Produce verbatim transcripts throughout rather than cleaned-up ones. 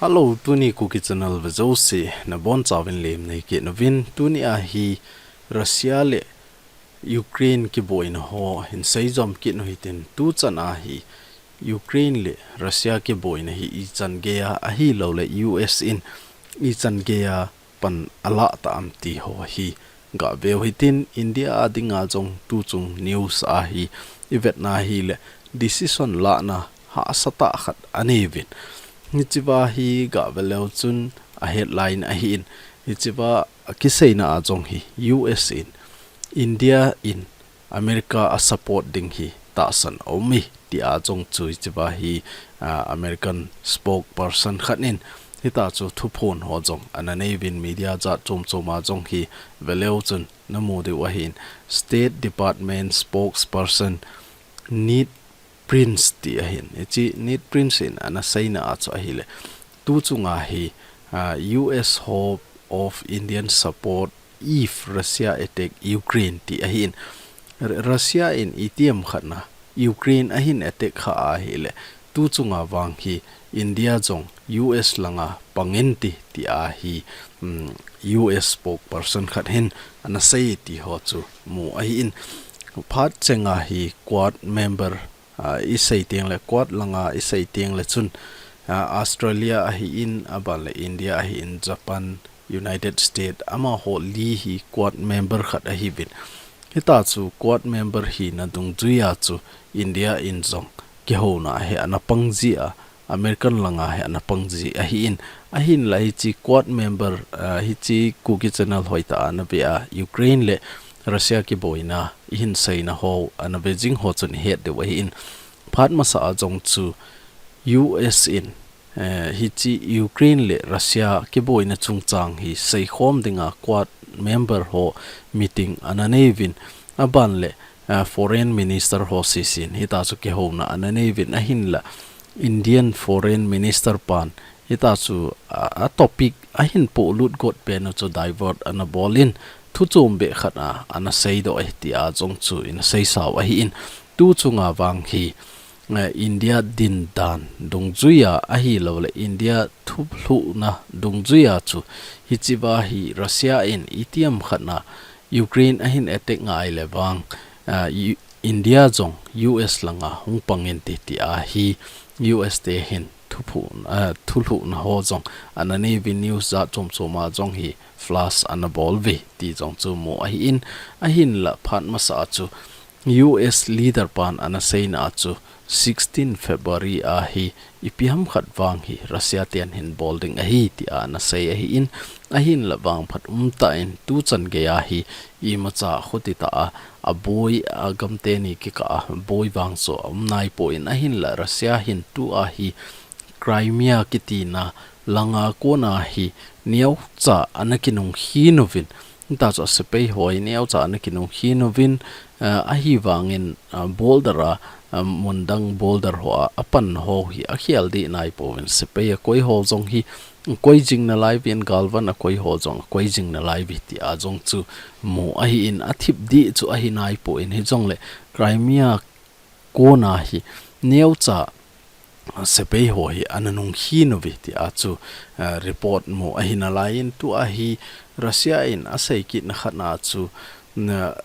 Hello, tuni Kuki Channel vejouse nabonchauvin lemna nei kit nauvin, tuni ahi Russia le Ukraine kiboina ho hin seijom kit nu hitin, tuchan ahi Ukraine le Russia kiboina hi ichan geiya ahilouleh U S in ichan geiya pan alah ta am ti ho hi gaveu hitin, India a dinga jong tuchung news ahi ivetna hileh decision lahna hahsa tah khat aneiyuvin. Hichea hi gaveleu chun a headline ahin, hichea akiseina a jong hi U S in India in America a support ding hi tahsan aum e, tia jong chu hichea hi, ah, American spokesperson khat in hitia chu thuphon ho jong ana neiuvin, media jat chomchom a jong hi veleu chun namu diu ahin, State Department spokesperson Ned Price ti ahin. Hiche Ned Price in ana seina a chu ahileh, tuchunga hi, ah, U S hope of Indian support if Russia attack Ukraine ti ahin. R-, Russia in itiham khat na Ukraine ahin attack kha ahileh, tuchunga vang hi India jong U S langa pang inte tia hi, um, U S spokesperson khat hin ana sei ti ho chu mu ahin. Phat chenga hi Quad member, ah, isei tengleh, Quad langa isei tengleh chun, ah, Australia ahin, abanleh India ahin, Japan, United States, amaho li hi Quad member khat ahiuvin. Hitia chu Quad member hina dungjuia chu India in jong kihouna hi ana pang jia, American langa hi ana pang ji ahin, ahinla hiche Quad member, ah, hiche Kuki Channel hoitah a nave a Ukraine le Russia kiboina ihin seina ho ana ve jing ho chun ihet diu ahin, phat masa a jong chu U S in, eh, hiche Ukraine le Russia kiboina chungchang hi seikhom dinga Quad member ho meeting ana neiuvin, abanleh, eh, foreign minister ho sesen hitia chu kihouna ana neiuvin, ahinla Indian foreign minister pan hitia chu, a, a topic ahin polut got pen u chu divert ana bolin, thu chombeh khat a ana seidoh e tia jong chu ina seisau ahin, tuchunga vang hi, eh, India dindan dungjuia ahilouleh India thulhuhna dungjuia chu hichea hi Russia in itiham khat na Ukraine ahin attack ngai le vang, ah, U-, India jong U S langa hung pang inte tia hi U S te hin thuphu-, ah, thulhuhna ho jong ana neiuvin, news jat chomchom a jong hi flash ana bol uve ti jong chu mu ahin, ahinla phat masa a chu U S leader pan ana seina a chu sixteen February a hi ipi ham khat vang hi Russia ten hin bol ding ahi tia ana sei ahin, ahinla vangphat umtah in tuchan geiya hi imacha khuti tah a, aboi, agam teni kikah a boi vang chu aum naipon, ahinla Russia hin tua hi Crimea kitina langa kona hi neocha ana kinung khin uvin, hitia chu asepai ho hi neocha ana kinung khin uvin, ah, ahivangin, ah, border a, ah, mun dang border ho a, apan ho hi akhel dih naipouvin, sepai akoi ho jong hi koi jing nalai uvin, galvan akoi ho jong akoi jing nalai uve tia jong chu mu ahin, athip dih chu ahi naipon, hijongleh Crimea kona hi neocha, ah, sepai ho hi ana nung khin uve tia chu, ah, report mu ahi nalaiyin, tua hi Russia in asei kitna khat na chu, na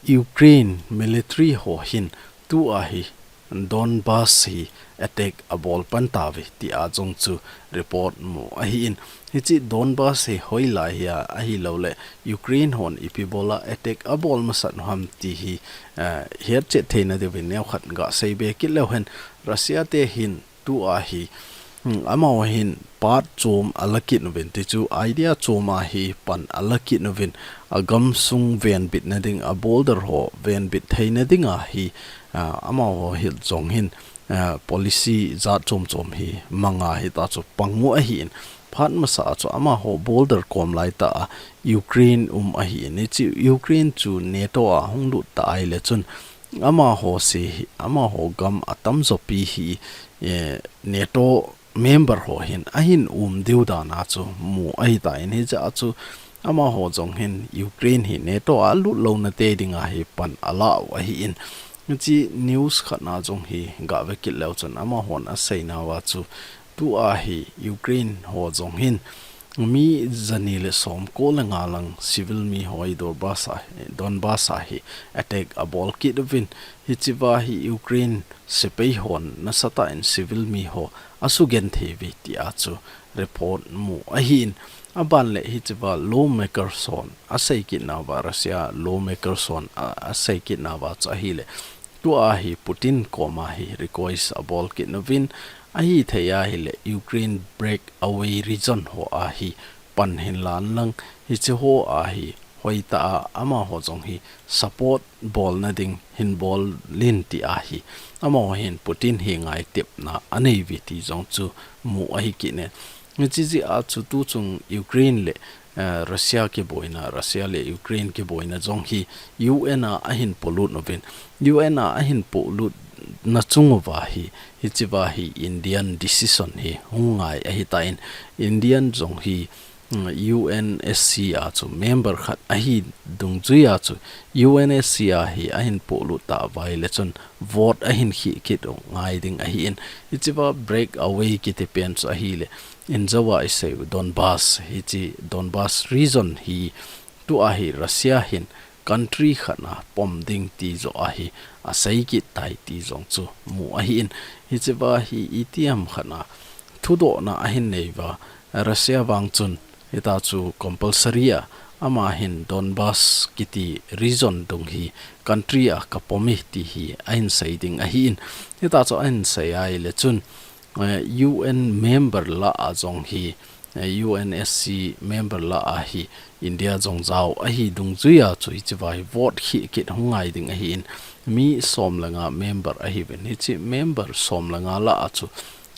Ukraine military ho hin tua hi Donbas hi attack abol pan tauve tia jong chu report mu ahin, hiche Donbas hi hoilai hia ahilouleh Ukraine hon ipi bola attack abol masat u ham ti hi, eh, hetchet theina diuvin neokhat gasei be kit leu hen, Russia te hin tua hi, hmm, amaho hin part chom ala kit uvin, ti chu idea chom a hi pan ala kit uvin, agamsung venbitna ding, a border ho venbit theina dinga hi, ah, amaho hi jong hin, ah, policy jat chom chom hi manga hitia chu pang u ahin, phat masa a chu amaho border kom laitah a Ukraine um ahin, hiche Ukraine chu NATO a hung lut ta ahileh chun amaho se hi, amaho gam atamjopi hi, eh, NATO member ho hin ahin um diu dan a chu mu ahitan, hiche a chu amaho jong hin Ukraine hi NATO a lut louna te dinga hi pan ala u ahin, hiche news khat na jong hi gave kit leu chun amahon aseinauva chu Tua hi Ukraine ho jong hin mi jani le som ko le nga lang civil mi ho hi Donbas a, Donbas a hi attack abol kit uvin, hichea hi Ukraine sepai hon nasatah in civil mi ho asugenthei uve tia chu report mu ahin, aban le hichea lawmakers hon asei kit nauva, Russia lawmakers hon a, asei kit nauva chu ahile, tua hi Putin koma hi request abol kit uvin, ahithei ahile Ukraine breakaway region ho a hi pan hin lan lang, hiche ho a hi hoitah a amaho jong hi support bolna ding hin bol in tia hi amaho hin Putin hi ngaitepna anei uve ti jong chu mu ahi kit in. Hiche jeh a chu tuchung Ukraine le, eh, Russia kiboina, Russia le Ukraine kiboina jong hi U N a ahin polut uvin, U N a ahin polut na chung uva hi, hichea hi Indian decision hi hung ngai ahitan, Indian jong hi, mm, U N S C a chu member khat ahi dungjuia chu U N S C a hi ahin polut tah uva ahile chun vote ahin khih kit u ngai ding ahin, hichea breakaway kiti pen chu ahile, injouva isei u Donbas, hiche Donbas region hi tua hi Russia hin country khat a pom ding ti joh a hi asei kit tai ti jong chu mu ahin, hichea hi itiham khat a thudohna ahin nei uva, Russia vang chun hitia chu compulsory a ama hin Donbas kiti region dung hi country a kapom e ti hi ahin sei ding ahin, hitia chu ahin sei ahile chun, eh, U N member lah a jong hi, eh, U N S C member lah a hi India jong jao ahi dungjuia chu hichea hi vote khih kit hung ngai ding ahin, mi som le nga member ahiuvin, hiche member som le nga lah a chu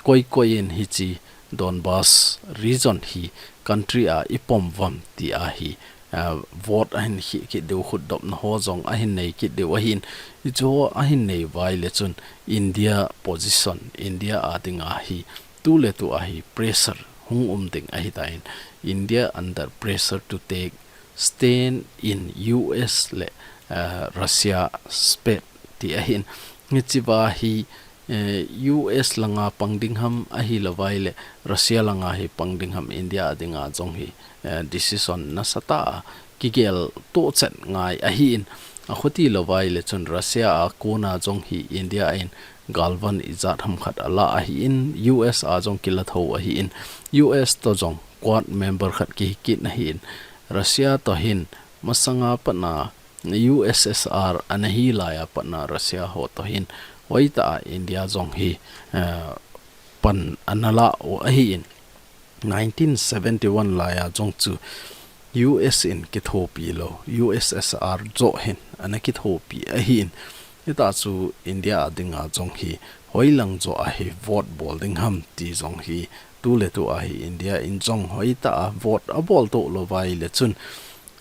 koi koi in hiche Donbas region hi country a ipom uvam tia hi, ah, vote ahin khih kit diu, khutdopna ho jong ahin nei kit diu ahin, hiche ho ahin nei uva ahile chun India position, India a dinga hi tuletu a hi pressure hung um ding ahitan, India under pressure to take stand in U S le, ah, Russia spet ti ahin, hichea hi, eh, U S langa pang ding ham ahilouva ahile Russia langa hi pang ding ham, India a dinga jong hi, eh, decision nasatah a kigel tohchet ngai ahin, akhuti louva ahile chun Russia a kona jong hi India in galvan ijat ham khat ala ahin, U S a jong kila tho ahin, U S toh jong Quad member khat kihi kit ahin, Russia toh hin masanga pat a U S S R ana hi laiya pat a Russia ho toh hin hoitah a India jong hi, eh, pan ana la u ahin, nineteen seventy-one laiya jong chu U S in kithopi lou, U S S R joh hin ana kithopi ahin, hitia chu India a dinga jong hi hoilang joh a hi vote bol ding ham ti jong hi tuletu a hi India in jong hoitah a vote abol toh louva ahile chun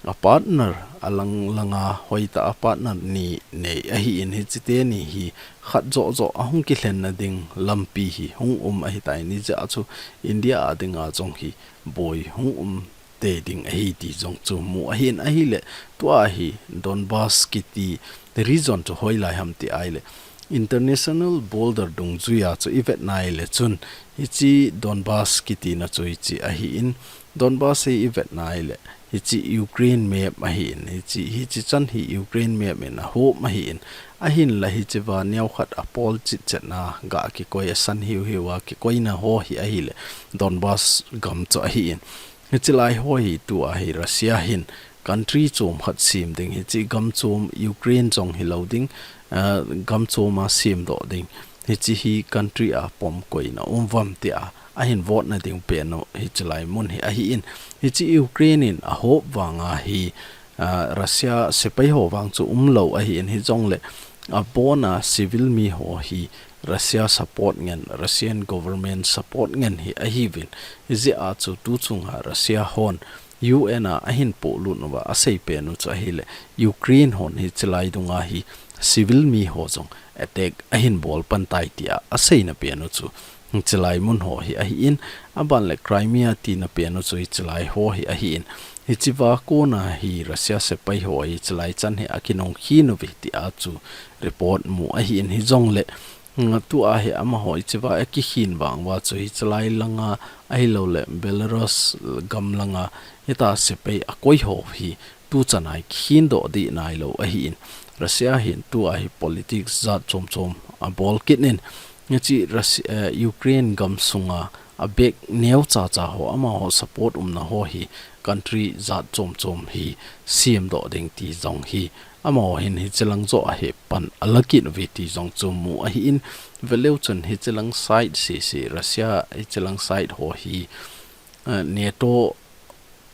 a partner alang langa hoitah a partner ni nei ahin, hiche teni hi khat joh joh a hung kilhenna ding lampi hi hung um ahitan, hijeh a chu India a dinga jong hi boi hung um tei ding ahi ti jong chu mu ahin, ahile tua hi Donbas kiti region chu hoilai ham ti ahile, international border dungjuia chu ivet na ahile chun hiche Donbas kitina chu hiche ahin, Donbas hi ivet na ahile hiche Ukraine map ahin, hiche, hiche chan hi Ukraine map in ahop ahin, ahinla hichea neokhat apol chitchet na ga kikoi, asan hiu hiu a kikoina ho hi ahile Donbas gam chu ahin, hiche lai ho hi tua hi Russia hin country chom khat sem ding, hiche gam chom Ukraine jong hilou ding, ah, gam chom a semdoh ding, hiche hi country a pom koina um uvam tia ahin vote na ding pen u hiche lai mun hi ahin, hiche Ukraine in ahop vanga hi, ah, Russia sepai ho vang chu umlou ahin, hijongle abona civil mi ho hi Russia support ngen, Russian government support ngen hi ahiuvin, hijeh a chu tuchunga Russia hon U N a ahin polut uva asei pen u chu ahile, Ukraine hon hiche lai dunga hi civil mi ho jong attack ahin bol pan tai tia aseina pen u chu hiche lai mun ho hi ahin, aban le Crimea tina pen u chu hiche lai ho hi ahin, hichea kona hi Russia sepai ho hiche lai chan hi akinung khin uve tia chu report mu ahin, hijongle Nga tua hi amaho hichea akikhin vang uva chu hichelai langa ahilouleh Belarus gam langa hita sepai akoi ho hi tuchan a kikhin doh ding nailou ahin. Russia hin tua hi politics jat chom chom abol kit in, hiche Russia, eh, Ukraine gam sunga abek neo cha cha ho amaho support umna ho hi country jat chom chom hi siam doh ding ti jong hi amaho hin hichelang joh a hi pan ala kit uve ti jong chu mu ahin. Veleu chun hichelang side sese Russia hichelang side ho hi, eh, NATO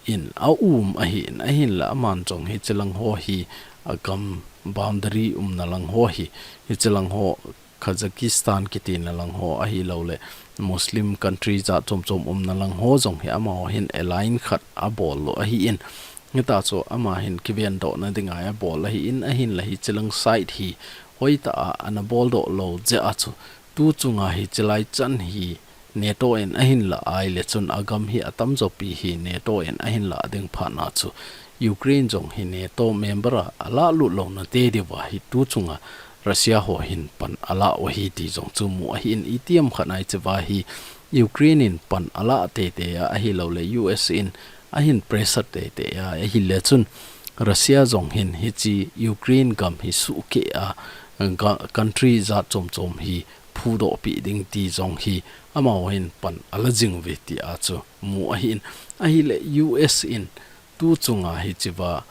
in aum ahin, ahinla aman jong hichelang ho hi agam boundary umna lang ho hi, hichelang ho Kazakhstan kitina lang ho ahilouleh Muslim country jat chom chom umna lang ho jong hi amaho hin alliance khat abol u ahin. Hita chu ama hin kiven doh na dinga abol ahin, ahinla hichelang side hi hoitah a ana bol doh lou jeh a chu tuchunga hichelai chan hi NATO in ahin la ahileh chun agam hi atamjo pi hi NATO in ahin la ding phat na chu Ukraine jong hi NATO member a ala lut louna te diuva hi tuchunga Russia ho hin pan ala u ahi ti jong chu mu ahin. Itiham khat a hichea hi Ukraine in pan ala teitei a ahilouleh U S in ahin pressure teitei a ahileh chun Russia jong hin hiche Ukraine gam hi suhkeh a ga-, country jat chom chom hi phudoh pi ding ti jong hi amaho hin pan ala jing uve ti a chu mu ahin. Ahileh U S in tuchunga hichea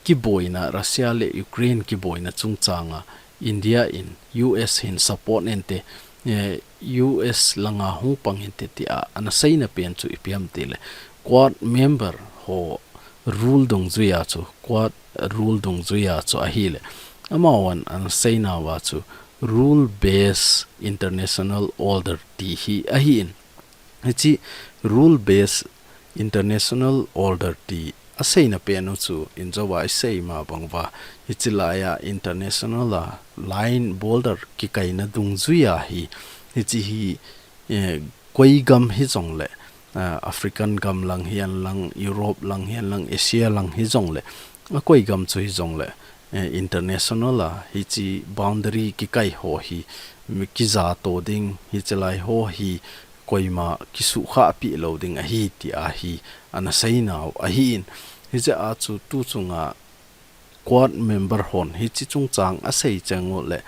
kiboina Russia le Ukraine kiboina chungchanga India in U S hin support inte, eh, U S langa hung pang inte tia ana seina pen chu ipi ham tileh Quad member ho rule dungjuia chu, Quad rule dungjuia chu ahileh amahon ana seina uva chu rule based international order ti hi ahin. Hiche rule based international order ti aseina pen u chu injouva isei ma bang uva hiche laia international a line border kikaina dungjuia hi, hiche hi, eh, koi gam hijongleh, eh, African gam lang hihen lang, Europe lang hihen lang, Asia lang hijongleh, akoi gam chu hijongleh, eh, international a hiche boundary kikai ho hi mi kija to ding, hichelai ho hi koima kisuhkhah pi lou ding ahi tia hi ana seinau ahin. Hijeh a chu tuchunga Quad member hon hiche chungchang asei cheng uleh,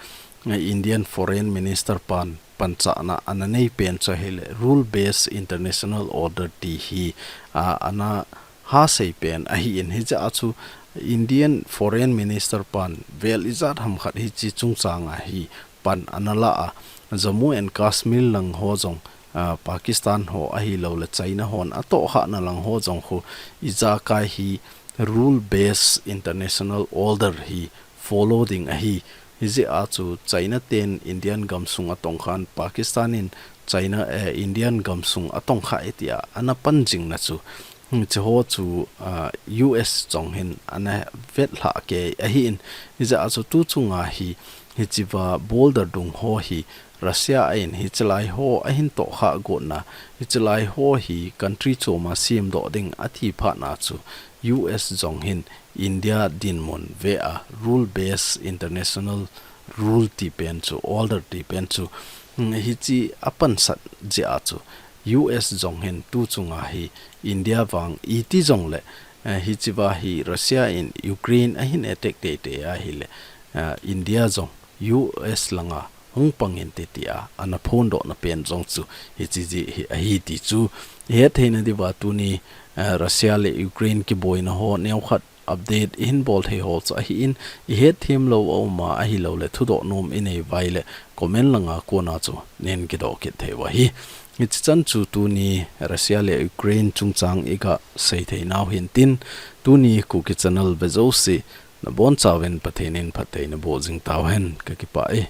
eh, Indian Foreign Minister pan panchahna ana nei pen chu ahileh rule based international order ti hi, a, ana ha sei pen ahin. Hijeh a chu Indian Foreign Minister pan vel ijat ham khat hiche chungchanga hi pan ana la a, Jammu and Kashmir lang ho jong, ah, Pakistan ho ahilouleh China hon atohkhahna lang ho jong khu ijakai hi rule based international order hi follow ding ahi. Hijeh a chu China ten Indian gamsung atongkhan Pakistan in China, eh, Indian gamsung atongkhah e tia ana pan jingna chu, hmm, hiche ho chu, ah, U S jong hin ana vetlhah kei ahin. Hijeh a chu tuchunga hi, hichea border dung ho hi Russia in hichelai ho ahin tohkhah gotna, hichelai ho hi country choma semdoh ding ati phatna chu U S jong hin India dinmun vea rule based international rule ti pen chu, order ti pen chu, hmm, hiche apansat jeh a chu U S jong hin tuchunga hi India vang iti jongleh, eh, hichea hi Russia in Ukraine ahin attack teitei ahileh, eh, India jong U S langa hung pang inte tia ana phondohna pen jong chu hiche jeh hi ahi ti chu ihet theina diuva tuni, eh, Russia le Ukraine kiboina ho neokhat update ihin bol thei ho chu ahin, ihet them lou aum a ahilouleh thudoh nom inei uva ahileh comment langa kona chu nen kidoh kit thei u ahi. Hiche chan chu tuni Russia le Ukraine chungchang iga sei theinau hintin, tuni Kuki channel ve jouse nabonchauvin Pathen in phatthei naboh jing tauhen, kakipah e.